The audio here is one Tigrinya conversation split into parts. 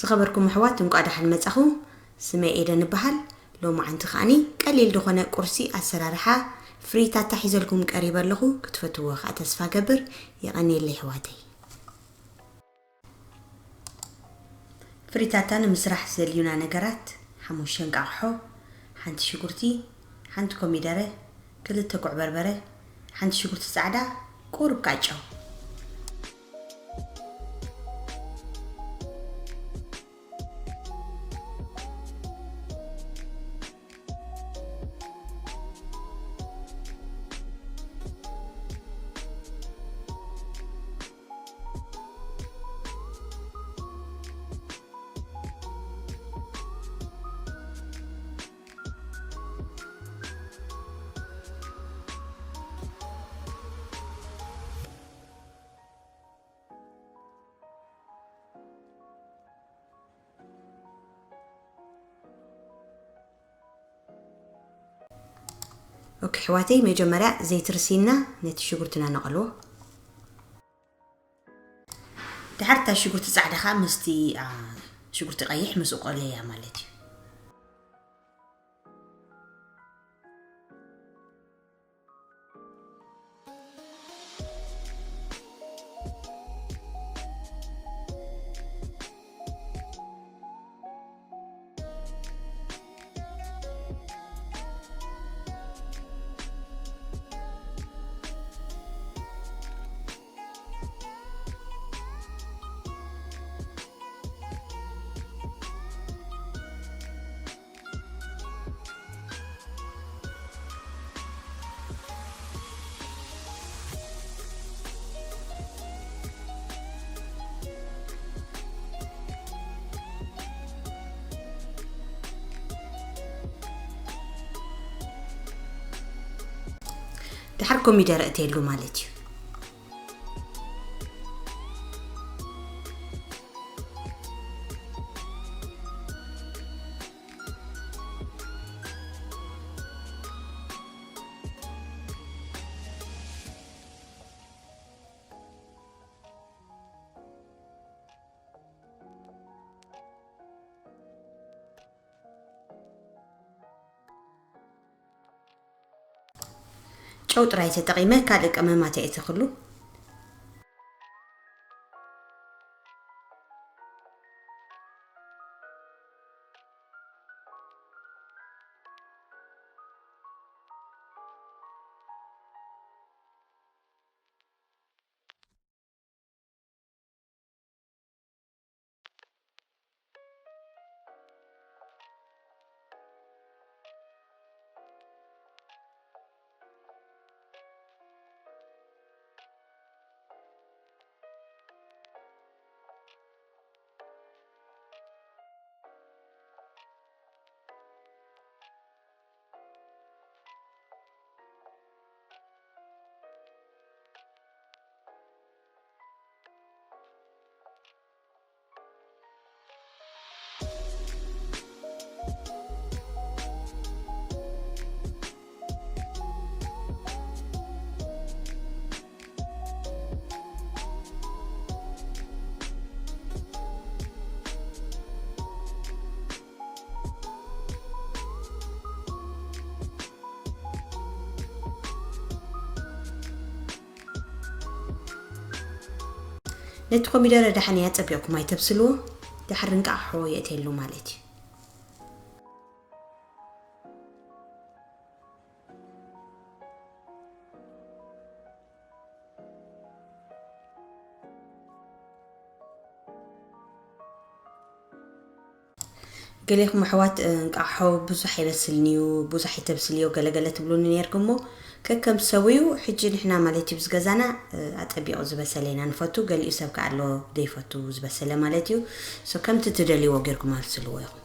ዝኸበርኩም ኣሕዋት፣ እንቋዕ ደሓን መጻኹም። ስመይ ኤደን እበሃል። ሎማዓንቲ ከኣኒ ቀሊል ዝኾነ ቁርሲ ኣሰራርሓ ፍሪታታ ሒዘልኩም ቀሪበ ኣለኹ። ክትፈትዎ ከኣ ተስፋ ገብር። የቐንየለይ ኣሕዋተይ። ፍሪታታ ንምስራሕ ዘድልዩና ነገራት፣ ሓሙሽተ እንቃቕሖ፣ ሓንቲ ሽጉርቲ፣ ሓንቲ ኮሚደረ፣ ክልተ ጉዕ በርበረ፣ ሓንቲ ሽጉርቲ ጻዕዳ፣ ቁሩብ ከኣ ጨው። ኦኬ ኣሕዋተይ፣ መጀመርያ ዘይቲ ርሲና ነቲ ሽጉርትና ነቐልዎ። ድሓር እታ ሽጉርቲ ጻዕዳ ኸኣ ምስቲ፣ ኣ፣ ሽጉርቲ ቀይሕ ምስኡ ቆለያ ማለት እዩ። ድሓር ኮሚደረ እተየሉ ማለት እዩ። ጨው ጥራይ ተጠቒመ ካልእ ቀመማት ኣይእተኽሉ። ነቲ ኮሚደረ ደሓን እያ ጸቢቕኩም ኣይተብስልዎ። ድሓር እንቃቕሖ የእትየሉ ማለት እዩ። ገሌኹም ኣሕዋት፣ እንቃሖ ብዙሕ ኣይበስልን እዩ፣ ብዙሕ ኣይተብስልዮ ገለገለ ትብሉኒ ነይርኩሞ። ከከም ሰብዩ። ሕጂ ንሕና ማለት እዩ ብዝገዛና፣ እ፣ ኣጸቢቑ ዝበሰለ ኢና ንፈቱ። ገሊኡ ሰብ ከኣ ኣሎ ዘይፈቱ ዝበሰለ ማለት እዩ። ሶ ከምቲ ትደልይዎ ጌርኩም ኣብስልዎ ኢኹም።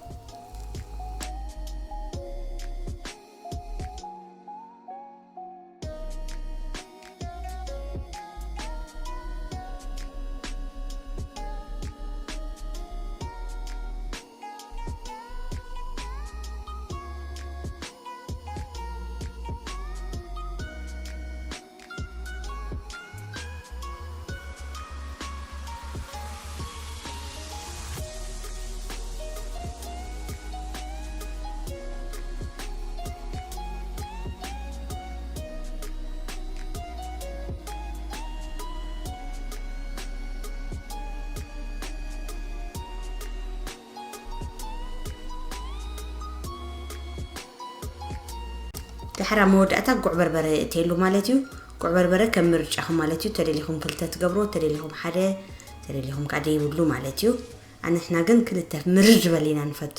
ድሕራ መወዳእታ ጉዕ በርበረ እትየሉ ማለት እዩ። ጉዕ በርበረ ከም ምርጫኹም ማለት እዩ። ተደሊኹም ክልተ ትገብርዎ፣ ተደሊኹም ሓደ፣ ተደሊኹም ከዓ ደይብሉ ማለት እዩ። ኣንሕና ግን ክልተ ምርር ዝበል ኢና ንፈቱ።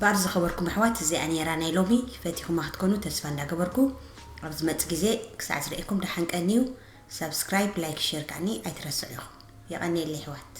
ባር ዝኸበርኩም ኣሕዋት፣ እዚኣ ነይራ ናይ ሎሚ። ፈቲኹማ ክትኮኑ ተስፋ እንዳገበርኩ፣ ኣብ ዝመጽእ ግዜ ክሳዕ ዝርእየኩም ደሓን ቀንዩ። ሳብስክራይብ፣ ላይክ፣ ሼር ከዓኒ ኣይትረስዑ ኢኹም። የቐንየለይ ኣሕዋት።